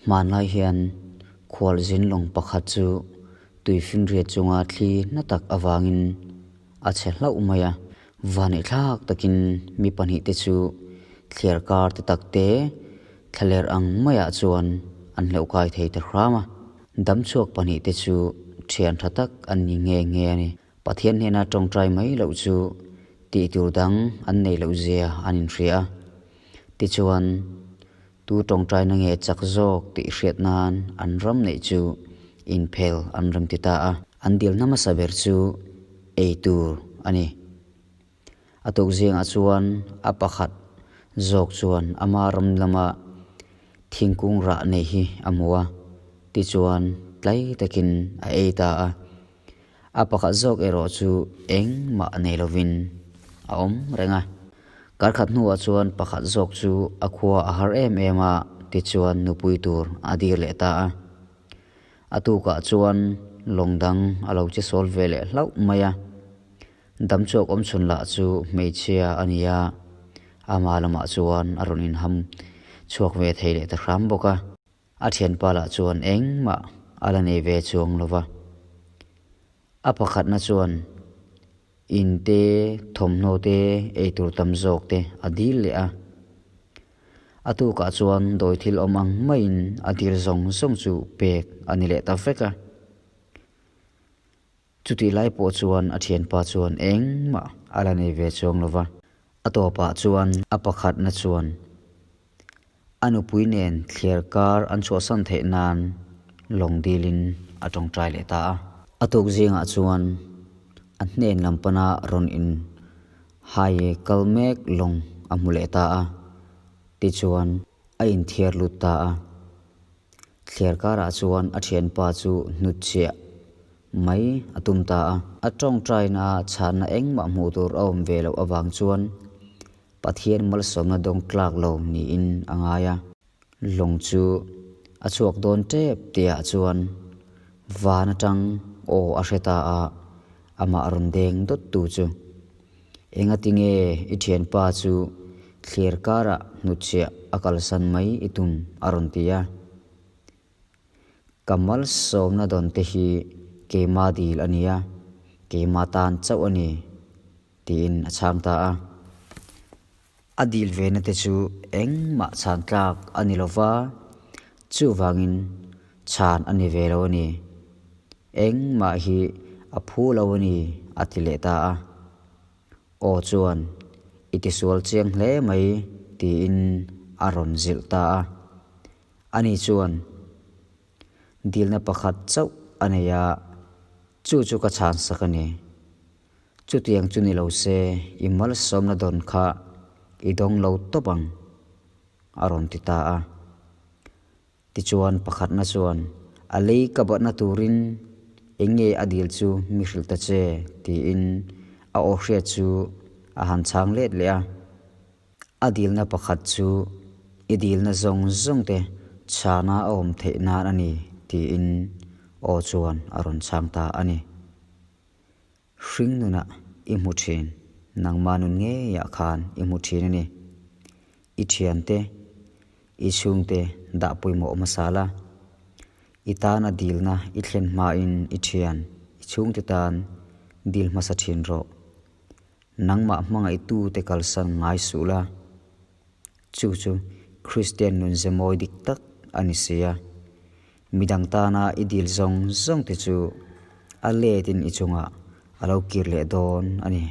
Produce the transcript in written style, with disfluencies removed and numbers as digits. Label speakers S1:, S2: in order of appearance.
S1: Hmanlai hian khualzin lawng pakhat chu tuifinriat chunga thli na tak avangin a chhe hlauh mai a. Vaneihthlak takin mi pahnihte chu thliar kar te tak te thlaler ang maiah chuan an hleuh kai thei ta hram a. Damchhuak pahnihte chu thian tha tak an ni nghe nghe a ni. Pathian hnena tawngtai mai loh chu tih tur dang an nei loh zia an inhria a. Tichuan, tu tawngtaina nge chak zawk tih hriat nan an ram neih chu inphel an rem ti ta a. An dilna hmasa ber chu ei tur a ni. A tuk zingah chuan a pakhat zawk chuan ama ram lama thingkung rah nei hi a hmu a, tichuan tlai takin a ei ta a. A pakhat zawk erawh chu engmah nei lovin a awm reng a. Karkhat hnuah chuan pakhat zawk chu a khua a har em em a, tichuan nupui tur a dir leh ta a. A tukah chuan lawng dang a lo che sawl ve leh hlauh mai a. Damchhuak awmchhun lah chu hmeichhia a ni a, ama lamah chuan a rawn inham chhuak ve thei leh ta hram bawk a. A thianpa lah chuan engmah a la nei ve chuang lo va. A pakhatna chuan in te, thawmhnaw te, eitur tam zawk te a dil leh a. A tukah chuan dawi thil awm ang maiin a dil zawng zawng chu pek a ni leh ta vek a. Chutih lai pawh chuan a thianpa chuan engmah a la nei ve chuang lo va. A tawpah chuan a pakhatna chuan a nupui nen thliar kar an chhuahsan theih nan lawng dilin a tawngtai leh ta a. A tuk zingah chuan a hnen lam pana rawn in hai kal mek lawng a hmu leh ta a, tichuan a inthiar lut ta a. Thliar karah chuan a thianpa chu hnutchhiah mai a tum ta a. A tawngtaina chhanna engmah hmuh tur a awm ve loh avang chuan Pathian malsawmna dawng tlak lo niin a ngai a. Lawng chu a chhuak dawn tep tihah chuan van atang aw a hre ta a, amah rawn deng dawt tu chu. Engatinge i thianpa chu thlir karah hnutchhiah a kalsan mai i tum a rawn ti a. Ka malsawmna dawn te hi keima dil a nia, keima tan chauh a ni tiin a chhang ta a. A dil vena te chu engmah chhan tlak a ni lo va, chuvangin chhan a ni ve lo a ni. Engmah hi a phu lo a ni a ti leh ta a. Aw chuan, I tisual chiang hle mai tiin a rawn zilh ta a. Ani chuan, Dilna pakhat chauh a nei a, chu chu ka chhansak a ni. Chutiang chu ni lo se i malsawmna dawn kha i dawng lo tawp ang, a rawn ti ta a. Tichuan pakhatna chuan, A lei ka batna turin eng nge a dil chu mi hrilh ta che, tiin a aw hriat chu a han chhang let leh a. A dilna pakhat chu i dilna zawng zawng te chhana a awm theih nan a ni, tiin aw chuan a rawn chhang ta a ni. Hring nunah i hmu thin, nangmah nun ngeiah khan i hmu thin a ni. I thiante, i chhungte dah pawimawh hmasa la. I tana dilna i thlen hmain i thian, i chhungte tan dil hmasa thin rawh. Nangmah hmangaihtute kalsan ngai suh la. Chu chu Kristian nun ze mawi dik tak a ni si a. Midang tana i dil zawng zawng te chu a letin i chungah a lo kir leh dawn a ni.